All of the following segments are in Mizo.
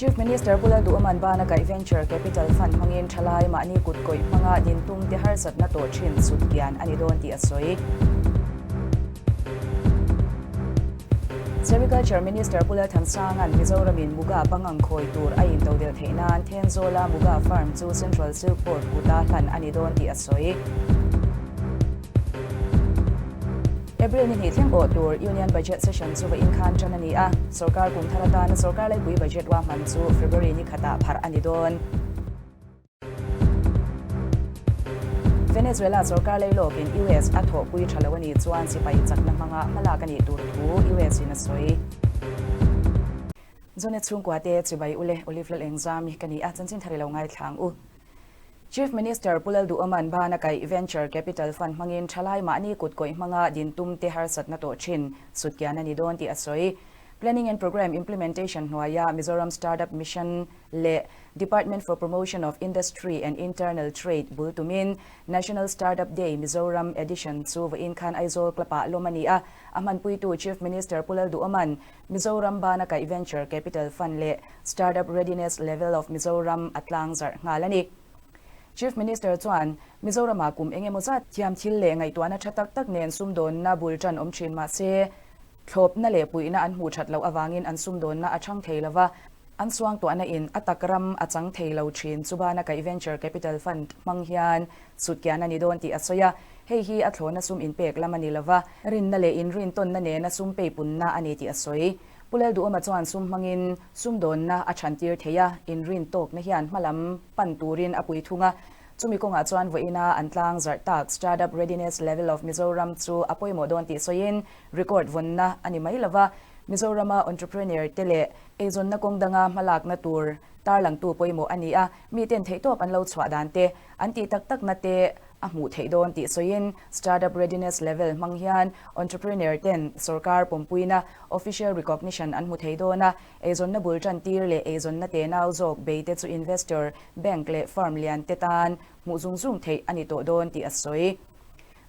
Chief Minister Pu Lalduhawma'n bana kaih Venture Capital Fund hmangin thalai mahni kut kawih hmanga din tum te harsatna tawh thin sut kian a ni dawn tih a sawi. Sericulture Minister Pu Lalthansanga'n Mizoramin Muga pangang khawi tur a intodelh theih nan Thenzawla Muga Farm chu Central Silk Board kuta hlan a ni dawn tih a sawi. April ni hnih thleng awh tur Union Budget Session chu va inkhan tan a ni a, sorkar kum thar atana sorkar laipui budget ruahman chu February ni khatah pharh a ni dawn. Venezuela sorkar leilawkin US a thawhpui tha lo a nih chuan sipai chakna hmanga hmalak a nih tur thu US in a sawi. Zonet chhungkua te chibai ule Olive Lalengzami ka ni a, chanchin thar i lo ngaithla ang u. Chief Minister Pu Lalduhawma'n bana kaih Venture Capital Fund hmangin thalai mahni kut kawih hmanga din tum te harsatna tawh thin sutkian a ni dawn tih a sawi. Planning and Programme Implementation hnuaia Mizoram Startup Mission leh Department for Promotion of Industry and Internal Trade bul tumin National Startup Day Mizoram Edition chu vawiin khan Aizawl Club-ah lawm a ni a. A hmanpuitu Chief Minister Pu Lalduhawma'n Mizoram bana kaih Venture Capital Fund leh Startup Readiness Level of Mizoram a tlangzarh nghal a ni. Chief Minister chuan Mizoramah kum eng emaw zat thiam thil leh ngaihtuahna tha tak tak nen sumdawnna bul tan awm thin mah se, thlawpna leh puihna an hmuh that loh avangin an sumdawnna a chhang thei lova, an suangtuahna in a tak ram a chang thei lo thin chu bana kaih Venture Capital Fund hmang hian sutkian a ni dawn tih a sawi a, hei hi a thlawna sum inpek lam a ni lova, rinna leh inrintawnna nena sum peipunna a ni tih a sawi. Pu Lalduhawma chuan sum hmangin sumdawnna a chhantir thei a, inrin tawkna hian hmalam pan turin a pui thung a. Chumi kawngah chuan vawiina an tlang zarh tak Startup Readiness Level of Mizoram chu a pawimawh dawn tih sawiin record vawnna a ni mai lova, Mizorama entrepreneur te leh eizawnna kawng danga hmalakna tur tarlangtu pawimawh a ni a, miten theihtawp an lo chhuah dan te, an tih tak takna te a hmuh theih dawn tih sawiin Startup Readiness Level hmang hian entrepreneur ten sorkar pawmpuina official recognition an hmu thei dawn a, eizawnna bul tantir leh eizawnna tenau zawk beite chu investor, bank leh firm lian te tan hmuh zung zung theih a ni tawh dawn tih a sawi.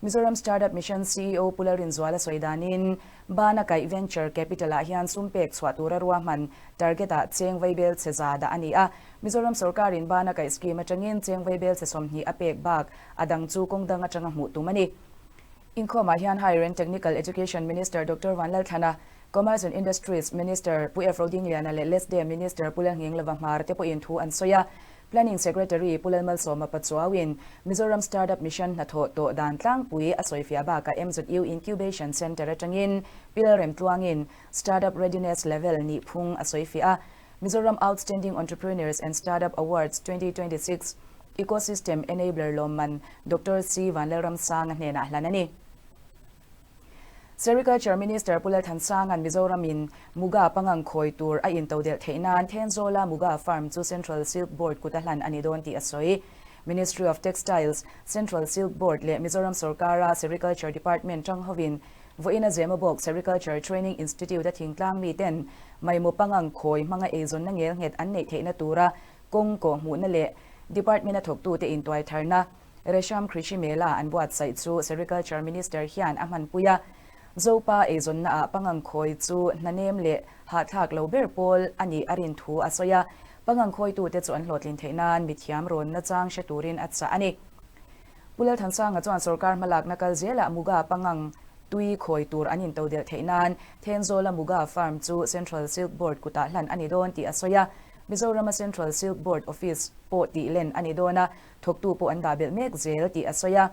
Mizoram Startup Mission ceo Pu Lalrinzuala sawi danin, Bana kaih Venture Capital-ah hian sum pek chhuah tura ruahman target-ah cheng vaibel chhe za dah a ni a. Mizoram sorkarin Bana kaih scheme atangin cheng vaibel chhe 20 a pek bak a dang chu kawng dang atanga hmuh tum a ni. Inkhawmah hian Higher and Technical Education Minister Doctor Vanlalthlana, Commerce and Industries Minister Pu F. Rodingliana leh LESDE Minister Pu Lalnginglova Hmar te pawhin thu an sawi a. Planning Secretary Pu Lalmalsawma Pachuauin Mizoram Startup Mission hnathawh tawh dan tlangpui a sawifiah bakah MZU Incubation Centre atangin Pi Lalremtluangin Startup Readiness Level nih phung a sawifiah a. Mizoram Outstanding Entrepreneurs and Startup Awards 2026 Ecosystem Enabler lawmman Doctor C Vanlalramsanga hnenah hlan a ni. Sericulture Minister Pu Lalthansanga'n Mizoramin Muga pangang khawi tur a intodelh theih nan Thenzawla Muga Farm chu Central Silk Board kut a hlan a ni dawn tih a sawi. Ministry of Textiles, Central Silk Board leh Mizoram sorkara Sericulture Department tang hovin vawiin a Zemabawk Sericulture Training Institute a thingtlang miten maimaw pangang khawi hmanga eizawnna ngelnghet an neih theihna tura kawng kawhhmuhna leh Department a thawktute intuaitharna Resham Krishi Mela an buatsaih chu Sericulture Minister hian a hmanpui a, Zopa eizawnnaah pangang khawi chu hnanem leh hahthlak lo ber pawl a nih a rin thu a sawi a, pangang khawitute chu an hlawhtlin theih nan mithiam rawnna chang hre turin a chah a ni. Pu Lalthansanga chuan sorkar hmalakna kal zelah Muga pangang tui khawi tur an intodelh theih nan Thenzawla Muga Farm chu Central Silk Board kutah hlan a ni dawn tih a sawi a, Mizorama Central Silk Board Office pawh tih len a ni dawn a, Thawktu pawh an dah belh mek zel tih a sawi a.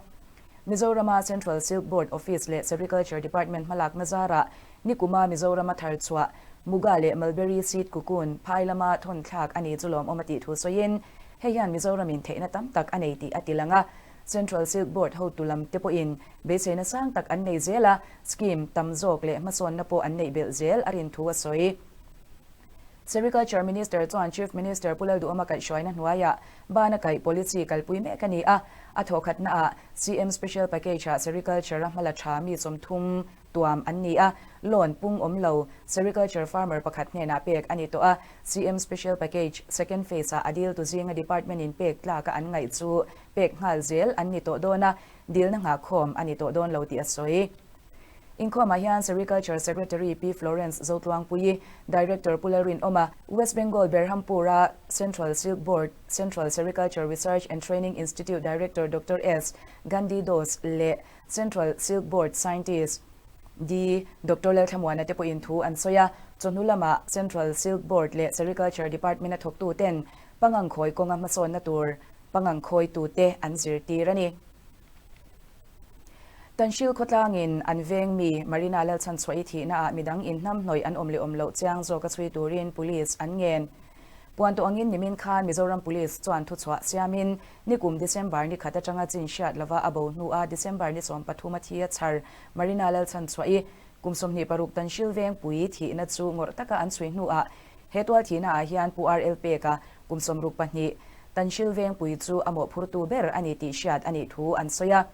Mizorama Central Silk Board Office leh Sericulture Department hmalakna zarah nikuma Mizorama thar chhuah Muga leh Mulberry Seed Cocoon phai lama thawn thlak a ni chu lawmawm a tih thu sawiin hei hian Mizoramin theihna tam tak a nei tih a ti lang a. Central Silk Board hotu lam te pawhin beiseina sang tak an nei zel a, scheme tam zawk leh hmasawnna pawh an neih belh zel a rin thu a sawi. Sericulture Minister chuan Chief Minister Pu Lalduhawma kaihhruaina hnuaiah bana kaih policy kalpui mek a ni a, a thawhkhatnaah CM Special Package-ah Sericulture-a hmala tha mi 30 tuam an ni a, loan pung awm lo Sericulture farmer pakhat hnenah pek a ni tawh a, CM Special Package Second Phase-ah a dil tu zinga Department-in pek tlaka an ngaih chu pek nghal zel an ni tawh dawn a, dilna nghahkhawm a ni tawh dawn lo tih a sawi. Inkhawmah hian Sericulture Secretary Pi Florence Zotluangpuii, Director Pu Lalrinawma, West Bengal Berhampur-a Central Silk Board, Central Sericulture Research and Training Institute Director Doctor S. Gandhi Dos leh Central Silk Board Scientist D. Doctor Lalthlamuana te pawhin thu an sawi a. Chawhnu lamah Central Silk Board leh Sericulture Department-a thawktuten pangang khawi kawnga hmasawnna tur pangang khawitute an zirtir a ni. Tanhril khawtlangin an veng mi Marina Lalchhanchhuahi thihnaah midang inhnamhnawih an awm leh awm loh chiang zawka chhui turin Police an ngen. Puan tawh angin nimin khan Mizoram Police chuan thuchhuah siamin nikum December ni khat atanga chin hriat lova a bo hnua December ni 13 a thi a chhar Marina Lalchhanchhuahi kum 26 Tanhril vengpui thihna chu ngawrh taka an chhui hnuah he tual thihnaah hian Pu RL Peka kum 62 Tanhril vengpui chu a mawhphurtu ber a ni tih hriat a nih thu an sawi a.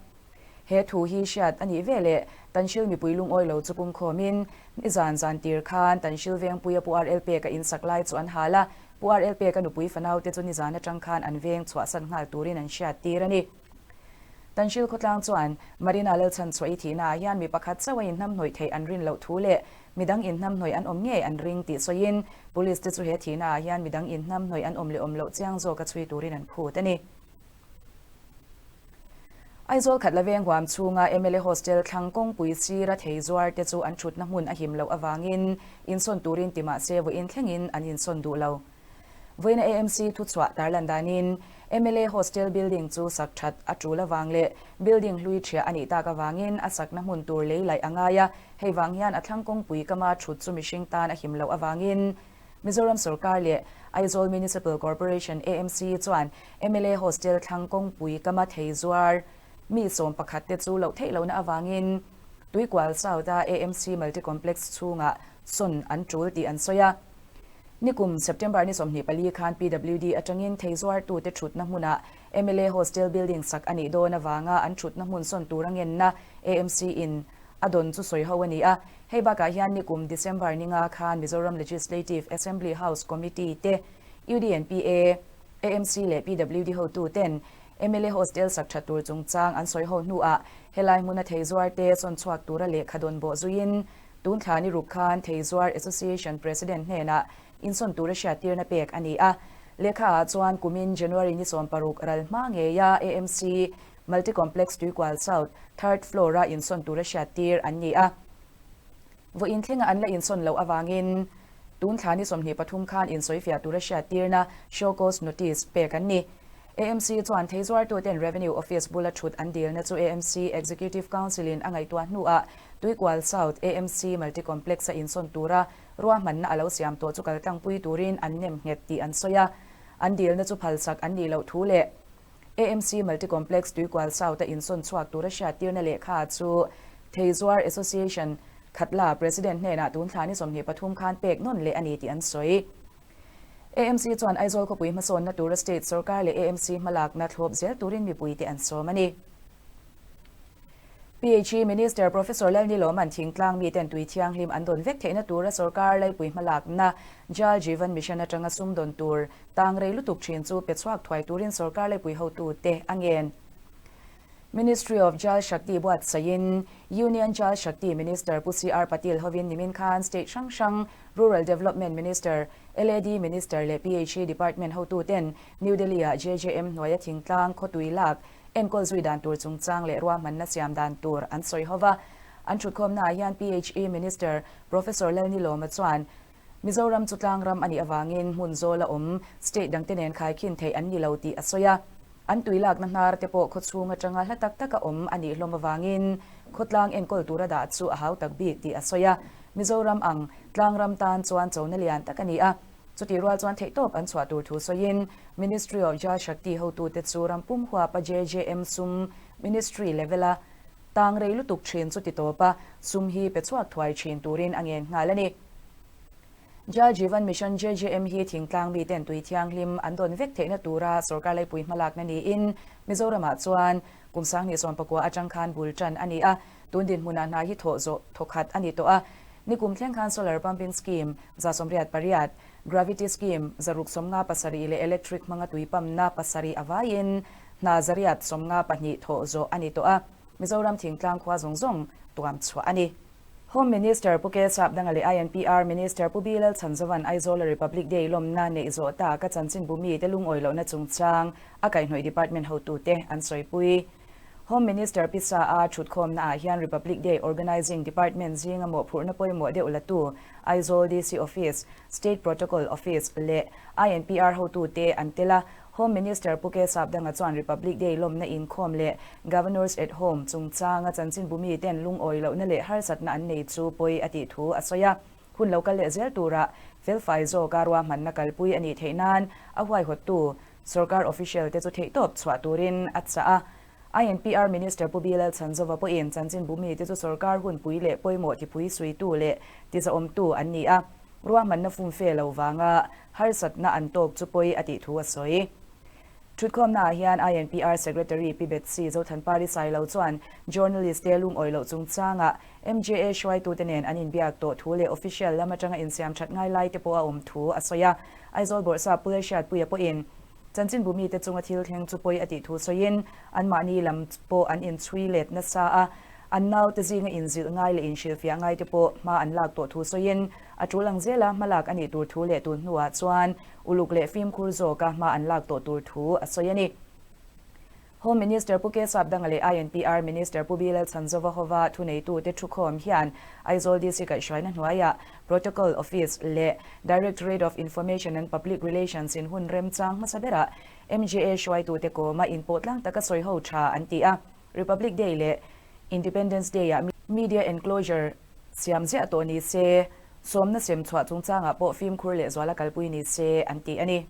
He thu hi hriat a nih ve leh Tanhril mipui lungawi lo chu pungkhawmin nizan zan tir khan Tanhril vengpuia Pu RL Peka insak lai chu an hal a, Pu RL Peka nupui fanaute chu nizan atang khan an veng chhuahsan nghal turin an hriat tir a ni. Tanhril khawtlang chuan Marina Lalchhanchhuahi thihnaah hian mi pakhat chauh a inhnamhnawih theih an rin loh thu leh midang inhnamhnawih an awm ngei an ring tih sawiin Police te chu he thihnaah hian midang inhnamhnawih an awm leh awm loh chiang zawka chhui turin an phut a ni. Aizawl khat la veng huam chhunga mla Hostel thlang kawngpui sira thei zuar te chu an thutna hmun a him loh avangin insawn turin ti mah se vawiin thlengin an insawn duh lo. Vawiina AMC thuchhuah tarlan danin mla Hostel building chu sak that a tul avang leh building hlui thiah a nih tak avangin a sakna hmun tur lei laih a ngai a, hei vang hian a thlang kawngpui kama thut chu mihring tan a him loh avangin Mizoram sorkar leh Aizawl Municipal Corporation, AMC, chuan mla Hostel thlang kawngpui kama thei zuar mi 11 te chu loh theih lohna avangin Tuikual South-a AMC Multi Complex chhungah sawn an tul tih an sawi a. Nikum September ni 24 khan PWD atangin thei zuartute thutna hmunah mla Hostel building sak a nih dawn avanga an thutna hmun sawn tur a ngenna AMC-in a dawn chu sawi ho a ni a. Hei bakah hian nikum December ni nga khan Mizoram Legislative Assembly House Committee te, UDNPA, AMC leh PWD hotu ten mla Hostel sak tha tur chungchang an sawi ho hnuah helai hmuna thei zuar te sawn chhuak tura lehkha dawn bawh zuiin tun thla ni ruk khan thei zuar Association President hnenah insawn tura hriattirna pek a ni a. Lehkha ah chuan kumin January ni 16 ral hma ngeia AMC Multi Complex Tuikual South, Third Floor-a insawn tura hriattir an ni a. Vawiin thlenga an la insawn loh avangin tun thla ni 23 khan insawifiah tura hriattirna Show Cause Notice pek an ni. AMC chuan thei zuartuten Revenue Office bula thut an dilna chu AMC Executive Council-in a ngaihtuah hnuah Tuikual South AMC Multi Complex-a insawn tura ruahmanna a lo siam tawh chu kaltlangpui turin an nem nghet tih an sawi a. An dilna chu phalsak an nih loh thu leh AMC Multi Complex Tuikual South-a insawn chhuak tura hriattirna lehkha chu Theizuar Association Khatla President hnenah tun thla ni 23 khan pek nawn leh a ni tih an sawi. AMC chuan Aizawl khawpui hmasawnna tura state sorkar leh AMC hmalakna thlawp zel turin mipuite an sawm a ni. PHE Minister Professor Lalnilawman thingtlang miten tui thianghlim an dawn vek theihna tura sorkar laipui hmalakna Jal Jeevan Mission atanga sum dawn tur tang rei lutuk thin chu pe chhuak thuai turin sorkar laipui hotute a ngen. Ministry of Jal Shakti buatsaihin Union Jal Shakti Minister Pu CR Patil hovin nimin khan state hrang hrang Rural Development Minister, LAD Minister leh PHE Department hotuten New Delhi-ah JJM hnuaia thingtlang khawtui lak Enkawl zui dan tur chungchang leh ruahmanna siam dan tur an sawi ho va. An thutkhawmnaah hian PHE Minister Professor Lalnilawma chuan Mizoram chu tlangram a nih avangin hmun zawl a awm state dangte nen khaikhin theih an ni lo tih a sawi a. An tui lakna hnar te pawh khawchhung atanga hla tak taka awm a nih hlawm avangin khawtlang enkawl tura dah chu a hau tak bik tih a sawi a. Mizoram ang tlangram tan chuan chona lian tak a ni a. Chutih rual chuan theihtawp an chhuah tur thu sawiin Ministry of Jal Shakti hotute chu ram pum huapa JJM sum Ministry level-a tang rei lutuk thin chu ti tawp a, sum hi pe chhuak thuai thin turin a ngen nghal a ni. Jal Jeevan Mission, JJM, hi thingtlang miten tui thianghlim an dawn vek theihna tura sorkar laipui hmalakna niin Mizoramah chuan kum 2019 atang khan bul tan a ni a, tun dinhmunah hna hi thawh zawh thawkhat a ni tawh a. Nikum thleng khan Solar Pumping Scheme 188, Gravity Scheme 657 leh Electric hmanga tui pumpna 7 a vaiin hna 852 thawh zawh a ni tawh a, Mizoram thingtlang khua zawng zawng tuam chhuah a ni. Home Minister Pu Kelsap Danga leh INPR Minister Pu Bilal Chhanzovan Aizawla Republic Day lawmna neih zawh tak a chanchinbu mite lungawi lohna chungchang a kaihhnawih department hotute an sawipui. Home Minister Pisa a thutkhawmna ah hian Republic Day Organising Department zinga mawhphurhna pawimawh deuh latu Aizawl DC Office, State Protocol Office leh INPR hotute an tel a. Home Minister Pu Kelsap Danga chuan Republic Day lawmna inkhawm leh Governors at Home chungchanga chanchinbu miten lungawi lohna leh harsatna an nei chu pawi a tih thu a sawi a. Hun lo kal leh zel tura felfai zawka ruahmanna kalpui a nih theih nan a huaihawttu sorkar official te chu theihtawp chhuah turin a chah a. INPR Minister Pu Bilal Chhanzova pawhin chanchinbu mite chu sorkar hunpui leh pawimawh tipui suitu leh tizaawmtu an ni a. Ruahmanna fumfe lo vanga harsatna an tawk chu pawi a tih thu a sawi. Thutkhawmnaah hian INPR Secretary Pi Betsy Zothanpari Sailo chuan journalist te lungawi loh chungchangah MJA hruaitute nen an inbiak tawh thu leh official lam atanga insiam that ngai lai te pawh a awm thu a sawi a. Aizawl Bawrhsap Pu Lalhriatpuia pawhin chanchinbu mite chunga thil thleng chu pawi a tih thu sawiin anmahni lam pawh an inchhui let nasa a, An naute zinga inzilh ngai leh inhrilhfiah ngaite pawh hma an lak tawh thu sawiin, a tul ang zela hma lak a nih tur thu leh tun hnuah chuan uluk leh fimkhur zawka hma an lak tawh tur thu a sawi a ni. Home Minister Pu Kesap Danga leh INPR Minister Pu Bilal Chhanzova hova thuneitute thukhawm hian Aizawl DC kaihhruaina hnuaiah Protocol Office leh Directorate of Information and Public Relations in hun remchang hmasa berah MJA hruaitute kawma inpawhtlang taka sawiho tha an ti a. Republic Day leh Independence Day-ah media enclosure siam ziah tawh ni se, sawmna sem chhuah chungchangah pawh fimkhur leh zuala kalpui ni se an ti a ni.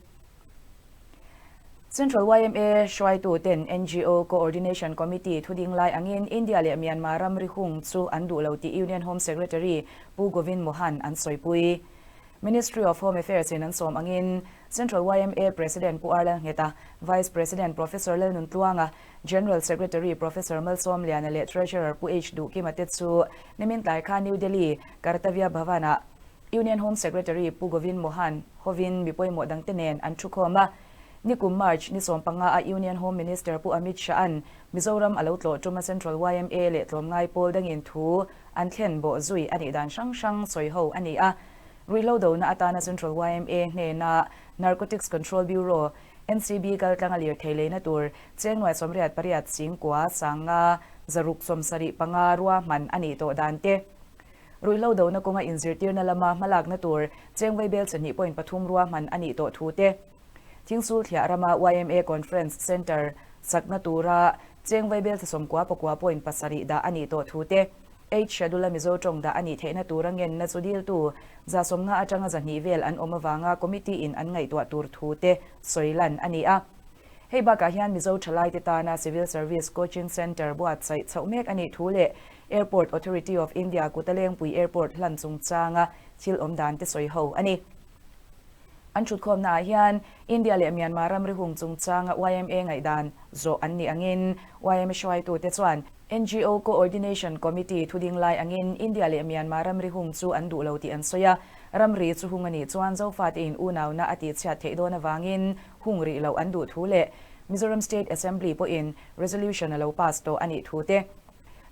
Central yma hruaitu ten ngo Coordination Committee thuding lai angin India leh Myanmar ramri hung chu an duh lo tih Union Home Secretary Pu Govind Mohan an sawipui. Ministry of Home Affairs in an sawm angin Central yma President Pu Arlal Ngheta, Vice President Professor Lalnuntluanga, General Secretary Professor Malsawmliana leh Treasurer Pu H Duhkima te chu nimin tlai kha New Delhi, Kartavya Bhavan-ah Union Home Secretary Pu Govind Mohan hovin mi pawimawh dangte nen an thukhawm a. Nikum March ni 15 a Union Home Minister Pu Amit Shah-a'n Mizoram a lo tlawh tum a Central yma leh tlawmngai pawl dangin thu an thlen bawh zui a nih dan hrang hrang sawi ho a ni a. Ruihhlo dona atana Central yma hnena Narcotics Control Bureau, NCB, kaltlang a lirthei leina tur cheng 88 singkua sanga 675 ruahman a nih tawh dan te, ruihhlo dona kawnga inzirtirna lama hmalakna tur cheng vaibel 2.3 ruahman a nih tawh thu te, Thingsul thliah rama yma Conference Centre sakna tura cheng vaibel 99.7 dah a nih tawh thu te, Eight Schedule-a Mizo tawng dah a nih theihna tura ngenna chu diltu 150 atanga 200 vel an awm avanga committee-in an ngaihtuah tur thu te sawi lan a ni a. Hei bakah hian Mizo thalaite tana Civil Service Coaching Centre buatsaih chhoh mek a nih thu leh Airport Authority of India Kutalengpui Airport hlan chungchanga thil awm dan te sawi ho a ni. An thutkhawmnaah hian India leh Myanmar ramri hung chungchanga yma ngaihdan zawh an nih angin yma hruaitute chuan ngo Coordination Committee thuding lai angin India leh Myanmar ramri hung chu an duh lo tih an sawi a, ramri chu hung a nih chuan Zofate in unauna a tihchhiat theih dawn avangin hung rih loh an duh thu leh Mizoram State Assembly pawhin resolution a lo pass tawh a nih thu te.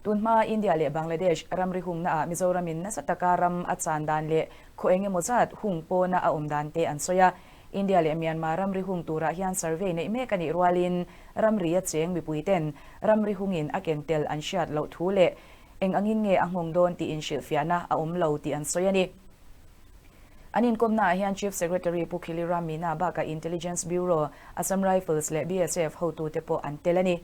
Tun hma India leh Bangladesh ramri hungnaah Mizoramin nasa taka ram a chan dan leh khaw eng emaw zat hung pawna a awm dan te an sawi a. India leh Myanmar ramri hung turah hian survey neih mek a nih rualin ramri a cheng mipuiten ramri hungin a ken tel an hriat loh thu leh eng angin nge a nghawng dawn tih inhrilhfiahna a awm lo tih an sawi a ni. An inkawmnaah hian Chief Secretary Pu Khiliram Meena bakah Intelligence Bureau, Assam Rifles leh BSF hotute pawh an tel a ni.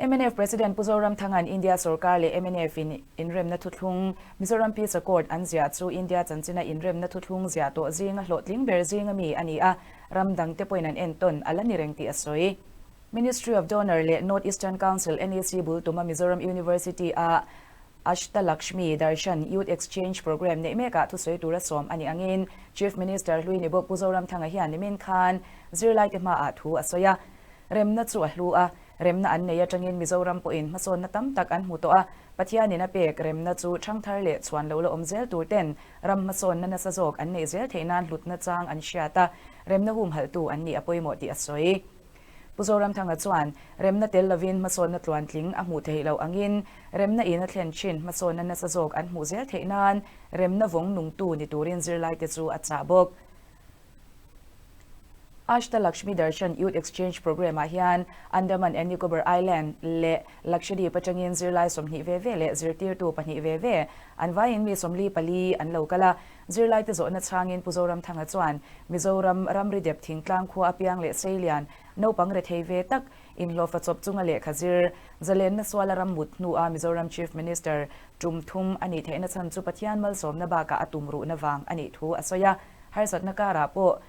Mnf President Pu Zoramthanga'n India sorkar leh mnf in inremna thuthlung Mizoram Peace Accord an ziah chu India chanchina inremna thuthlung ziah tawh zinga hlawhtling ber zinga mi a ni a, ram dangte pawhin an entawn a la ni reng tih a sawi. Ministry of Donor leh North Eastern Council, NEC, bul tuma Mizoram University a Ashtalakshmi Darshan Youth Exchange Programme neih mekah thusawi tura sawm a nih angin Chief Minister hlui ni bawk Pu Zoramthanga hian nimin khan zirlaite hmaah thu a sawi a. Remna chu a hlu a, remna an nei atangin Mizoram pawhin hmasawnna tam tak an hmu tawh a, Pathianin a pek remna chu thangthar leh chhuan lo la awm zel tur ten ram hmasawnna nasa zawk an neih zel theih nan hlutna chang an hriat a, remna humhalhtu an nih a pawimawh tih a sawi. Pu Zoramthanga chuan, Remna tel lovin hmasawnna tluantling a hmuh theih loh angin remna in a thlen thin hmasawnna nasa zawk an hmuh zel theih nan remna vawng nungtu ni turin zirlaite chu a chah bawk. Ashta Lakshmi Darshan Youth Exchange Programme ah hian Andaman and Nicobar Island leh Lakshadweep atangin zirlai 20 ve ve leh zirtirtu pahnih ve ve an vaiin mi 44 an lo kal a. Zirlaite zawhna chhangin Pu Zoramthanga chuan Mizoram ramri dep thingtlang khua apiang leh seilian naupang rethei ve tak inhlawhfa chawp chunga lehkha zir zalenna suala ram mut hnua Mizoram Chief Minister tum thum a nih theihna chhan chu Pathian malsawmna bakah a tumruhna vang a nih thu a sawi a. Harsatna karah pawh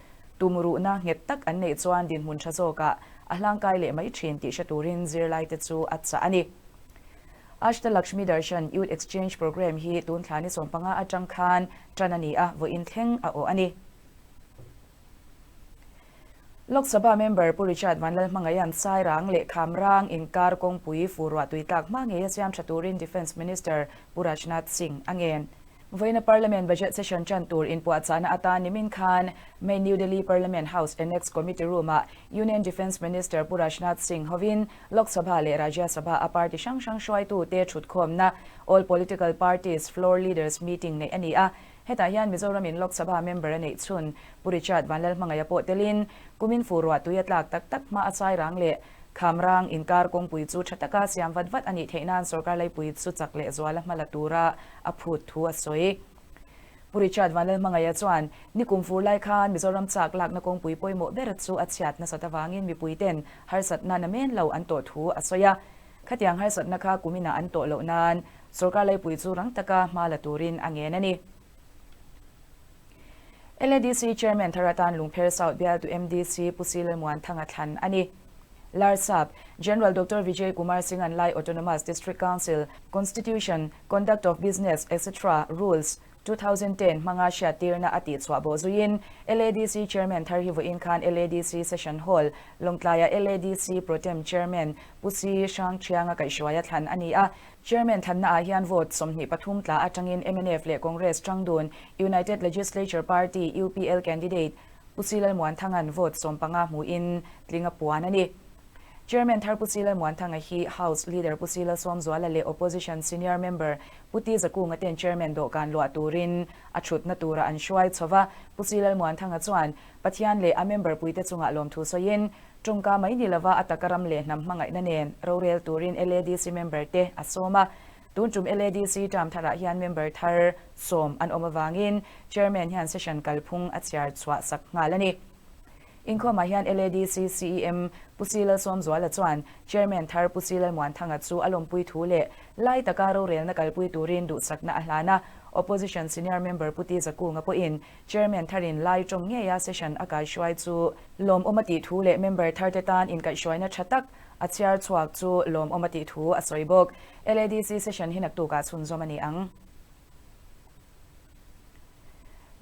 tumruhna nghet tak an neih chuan dinhmun tha zawkah a hlangkai leh mai thin tih hre turin zirlaite chu a chah a ni. Ashta Lakshmi Darshan Youth Exchange Programme hi tun thla ni 15 atang khan tan a ni a, vawiin thleng a awh a ni. Lok Sabha member Pu Richard Vanlalhmangaihan Sairang leh Khamrang inkar kawngpui fur ruah tui tlak hma ngeia siam tha turin Defence Minister Pu Rajnath Singh a ngen. Vawiina Parliament Budget Session tan tur inpuahchahna atan nimin khan Main New Delhi Parliament House Annex Committee Room-ah Union Defence Minister Pu Rajnath Singh hovin Lok Sabha leh Rajya Sabha a party hrang hrang hruaitute thutkhawmna All Political Parties Floor Leaders Meeting neih a ni a. Hetah hian Mizoramin Lok Sabha member a neih chhun Pu Richard Vanlalhmangaia pawh telin kumin fu ruah tui a tlak tak tak hma a Sairang leh Khamrang inkar kawngpui chu tha taka siam vat vat a nih theih nan sorkar laipui chu chak leh zuala hma la tura a phut thu a sawi. Pu Richard Vanlalhmangaia chuan nikum fur lai khan Mizoram chak lakna kawngpui pawimawh ber chu a chhiat nasat avangin mipuiten harsatna namen lo an tawh thu a sawi a. Khatiang harsatna kha kuminah an tawh loh nan sorkar laipui chu rang taka hma la turin a ngen a ni. LADC Chairman thar atan Lungpher South bialtu MDC Pu Silalmuanthanga thlan a ni. Larsap, General Doctor Vijay Kumar Singh-a'n Lai Autonomous District Council, Constitution, Conduct of Business etc. Rules, 2010 hmanga hriattirna a tihchhuah bawh zuiin LADC Chairman thar hi vawiin khan LADC Session Hall, Lawngtlaia LADC Pro-tem Chairman Pu Si Hrangthianga kaihhruaia thlan a ni a. Chairman thlannaah hian vote 23 tla atangin mnf leh Congress tangdun United Legislature Party, UPL, candidate Pu Silalmuanthanga'n vote 15 hmuin tling a puan a ni. Chairman thar Pu Silalmuanthanga hi House Leader Pu Silalsawmzuala leh Opposition Senior Member Pu T Zakunga ten Chairman dawhkan luah turin a thutna tura an hruai chho va. Pu Silalmuanthanga chuan Pathian leh a member puite chungah lawmthu sawiin tawngka mai ni lova a taka ram leh hnam hmangaihna nen rorel turin LADC member te a sawm a. Tun tum LADC term tharah hian member thar 10 an awm avangin Chairman hian session kalphung a chhiar chhuah sak nghal a ni. Inkhawmah hian LADC CEM Pu Silalsawmzuala chuan Chairman thar Pu Silalmuanthanga chu a lawmpui thu leh lai taka rorelna kalpui turin duhsakna a hlan a. Opposition Senior Member Pu T Zakunga pawhin Chairman tharin lai tawng ngeia session a kaihhruai chu lawmawm a tih thu leh member tharte tan inkaihhruaina tha tak a chhiar chhuak chu lawmawm a tih thu a sawi bawk. LADC session hi naktukah chhunzawm a ni ang.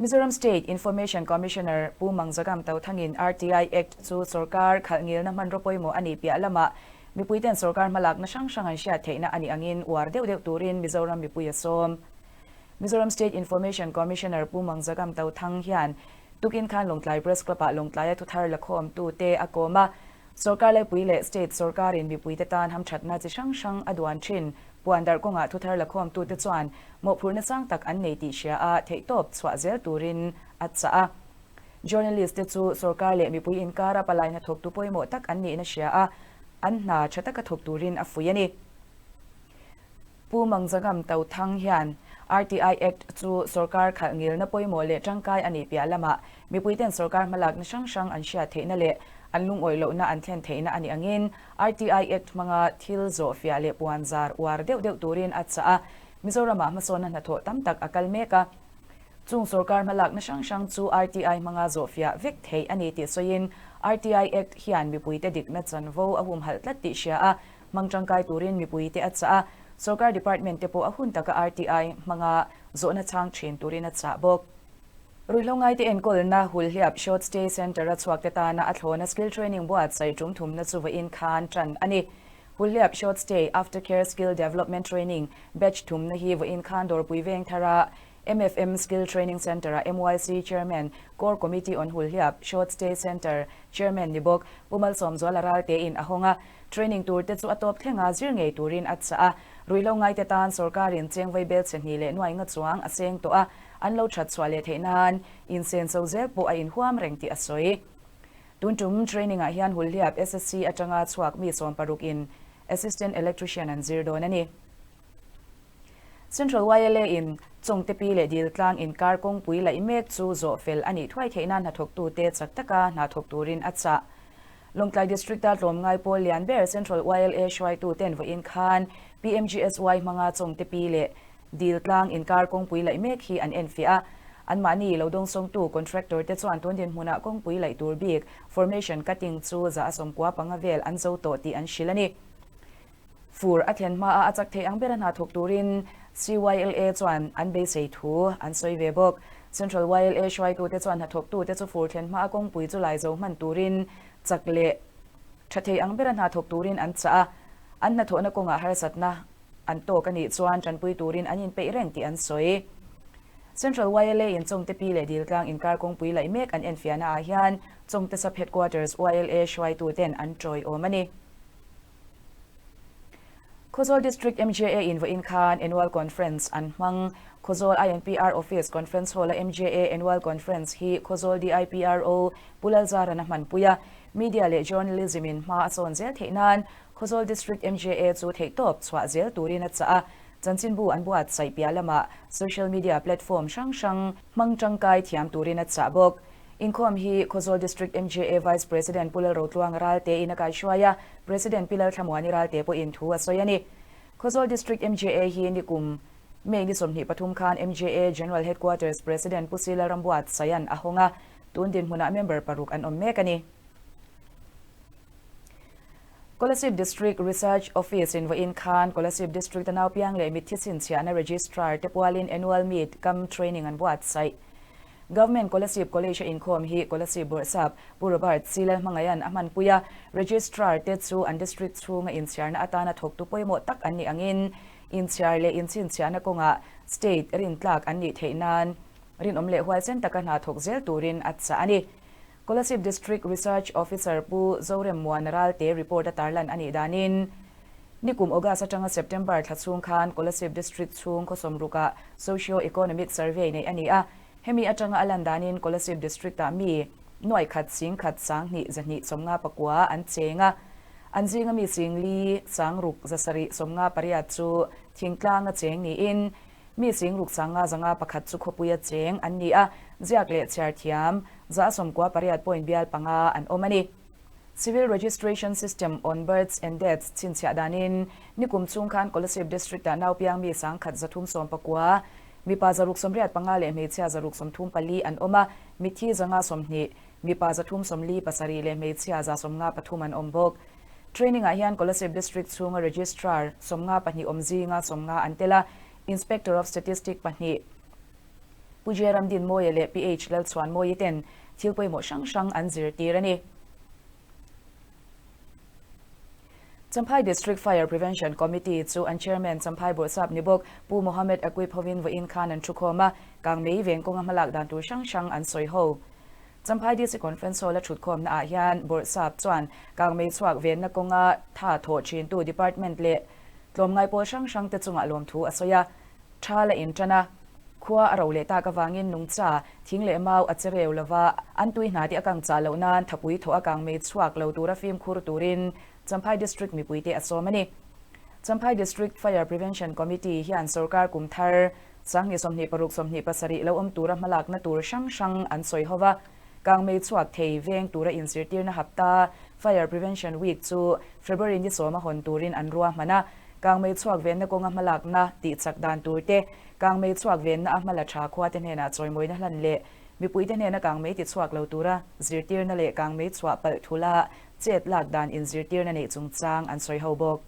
Mizoram State Information Commissioner Pu Mangzagam Tothangin RTI Act chu sorkar khalh ngilna hmanraw pawimawh a nih piah lamah mipuiten sorkar hmalakna hrang hrang an hriat theihna a nih angin uar deuh deuh turin Mizoram mipui a sawm. Mizoram State Information Commissioner Pu Mangzagam Tothang hian tukin khan Lawngtlai Press Club-ah Lawngtlaia thuthar lakhawmtute a kawm a. Sorkar laipui leh State sorkarin mipuite tan hamthatna chi hrang hrang a duan thin. Puandarh kawngah thuthar lakhawmtute chuan mawhphurhna sang tak an nei tih hria a, theihtawp chhuah zel turin a chah a. Journalist te chu sorkar leh mipui inkara palai hnathawktu pawimawh tak an nihna hria a, an hna tha taka thawk turin a fuih a ni. Pu Mangzagam Tothang hian RTI Act chu sorkar khalh ngilna pawimawh leh tangkai a nih piah lamah mipuiten sorkar hmalakna hrang hrang an hriat theihna leh an lungawih lohna an thlen theihna a nih angin RTI Act hmanga thil zawh fiah leh puan zar uar deuh deuh turin a chah a. Mizoramah hmasawnna hnathawh tam tak a kal mek a. Chung sorkar hmalakna hrang hrang chu RTI hmanga zawh fiah vek theih a ni tih sawiin RTI Act hian mipuite dikna chanvo a humhalh tlat tih hria a, hmang tangkai turin mipuite a chah a, sorkar department te pawh a hun taka RTI hmanga zawhna chhang thin turin a chah bawk. Ruihhlo ngaite enkawlna Hulhliap Short Stay Centre a chhuak te tana a thlawna skill training buatsaih tum thumna chu vawiin khan tan a ni. Hulhliap Short Stay Aftercare Skill Development Training batch thumna hi vawiin khan Dawrpui Veng thara. MFM Skill Training Centre-a MYC Chairman, Core Committee on Hulhliap Short Stay Centre Chairman ni bawk Pu Malsawmzuala Raltein a hawng a. Training tur te chu a tawp thlenga zir ngei turin a chah a. Ruihhlo ngaite tan sorkarin cheng vai bel chhe hnih leh nuai nga chuang a seng tawh a, an lo that chhuah leh theih nan insenso zel pawh a inhuam reng tih a sawi. Tun tum training ah hian Hulhliap SSC atanga chhuak mi 16 in Assistant Electrician an zir dawn a ni. Central YLA in Chawngte pi leh Diltlang inkar kawngpui laih mek chu zawh fel a nih thuai theih nan hnathawktute chak taka hna thawk turin a chah. Lawngtlai District-a tlawmngai pawl lian ber Central YLA hruaituten vawiin khan PMGSY hmanga Chawngte pi leh Diltlang inkar kawngpui laih mek hi an enfiah a. Anmahni lo dawngsawngtu contractor te chuan tun dinhmunah kawngpui laih tur bik formation cutting chu za a 95 vel an zo tawh tih an hrilh a ni. Fur a thlen hmaah a chak thei ang bera hna thawk turin CYLA chuan an beisei thu an sawi ve bawk. Central YLA hruaitute chuan hnathawktute chu fur thlen hmaa kawngpui chu lai zo hman turin chak leh tha thei ang bera hna thawk turin an chah a, an hnathawhna kawngah harsatna an tawk a nih chuan tanpui turin an inpeih reng tih an sawi. Central YLA in Chawngte Pi leh Diltlang inkar kawngpui laih mek an enfiahna ah hian Chawngte Sub Headquarters YLA hruaituten an tawiawm a ni. Khawzawl District MJA in vawiin khan Annual Conference an hmang. Khawzawl INPR Office Conference Hall-a MJA Annual Conference hi Khawzawl DIPRO Pu Lalzaran a hmanpui a. Media leh Journalism in hma a sawn zel theih nan Khawzawl District MJA chu theihtawp chhuah zel turin a chah a. Chanchinbu an buatsaih piah lamah Social Media platform hrang hrang hmang tangkai thiam turin a chah bawk. Inkhawm hi Khawzawl District MJA Vice President Pu Lalrotluanga Ralte in a kaihruai a, President Pi Lalthlamuani Ralte pawhin thu a sawi a ni. Khawzawl District MJA hi nikum May ni 23 khan MJA General Headquarters President Pu Si Lalrambuat Saian a hawng a, tun dinhmunah member paruk an awm mek a ni. Kolasib District Research Office in vawiin khan Kolasib District a naupiang leh mitthi chhinchhiahna Registrar te pualin Annual Meet cum Training an buatsaih. Government Kolasib College a inkhawm hi Kolasib Bawrhsap Pu Robert C. Lalhmangaia'n a hmanpui a, Registrar te chu an district chhunga inchhiarna atana thawktu pawimawh tak an nih angin inchhiar leh inchhinchhiahna kawngah state rintlak an nih theih nan rinawm leh huaisen taka hna thawk zel turin a chah a ni. Kolasib District Research Officer Pu Zorem Muana Ralte report a tarlan a nih danin Nikum August atanga September thla chhung khan Kolasib District chhung khawsawm rukah Socio-Economic Survey neih a ni a. Hemi atanga a lan danin Kolasib District-ah mi nuaih khat sing khat 2 200 59 an cheng a. An zinga mi sing li sang ruk 700 58 chu thingtlanga cheng niin mi sing ruk 500 501 chu khawpuia cheng an ni a. Ziak leh chhiar thiam 98 point bial panga an awm a ni. Civil Registration System on Births and Deaths chhinchhiah danin nikum chhung khan Kolasib District-ah naupiang mi 1139, mipa 685 leh hmeichhia 634 an awm a, mitthi 120, mipa 347 leh hmeichhia 153 an awm bawk. Training-ah hian Kolasib District chhunga Registrar 52 awm zinga 50 an tel a, Inspector of Statistic pahnih, Pu J. Ramdinmawia leh PH. Lalchhuanmawii ten thil pawimawh hrang hrang an zirtir a ni. Champhai District Fire Prevention Committee chu an Chairman Champhai Bawrhsap ni bawk Pu Mohammed Aquib hovin vawiin khan an thukhawm a, kangmei veng kawnga hmalak dan tur hrang hrang an sawi ho. Champhai DC Conference Hall a thutkhawmna ah hian Bawrhsap chuan kangmei chhuak venna kawnga tha thawh thintu Department leh tlawmngai pawl hrang hrang te chungah lawmthu a sawi a. Tha la in tan a, khua a ro leh tak avangin nungcha, thing leh mau a che reu lova, an tui hna te a kang chah loh nan thapui thawh a kang mei chhuak lo tura fimkhur turin Champhai District mipuite a sawm a ni. Champhai District Fire Prevention Committee hian sorkar kum thar 2026 27 lo awm tura hmalakna tur hrang hrang an sawi ho va, kang mei chhuak thei veng tura inzirtirna hapta Fire Prevention Week chu February ni sawma hawn turin an ruahman a. Kangmei chhuak venna kawnga hmalakna tih chak dan tur te, kangmei chhuak venna a hmala tha khuate hnenah chawimawina hlan leh mipuite hnena kangmei ti chhuak lo tura zirtirna leh kangmei chhuah palh thula chet lak dan inzirtirna neih chungchang an sawi ho bawk.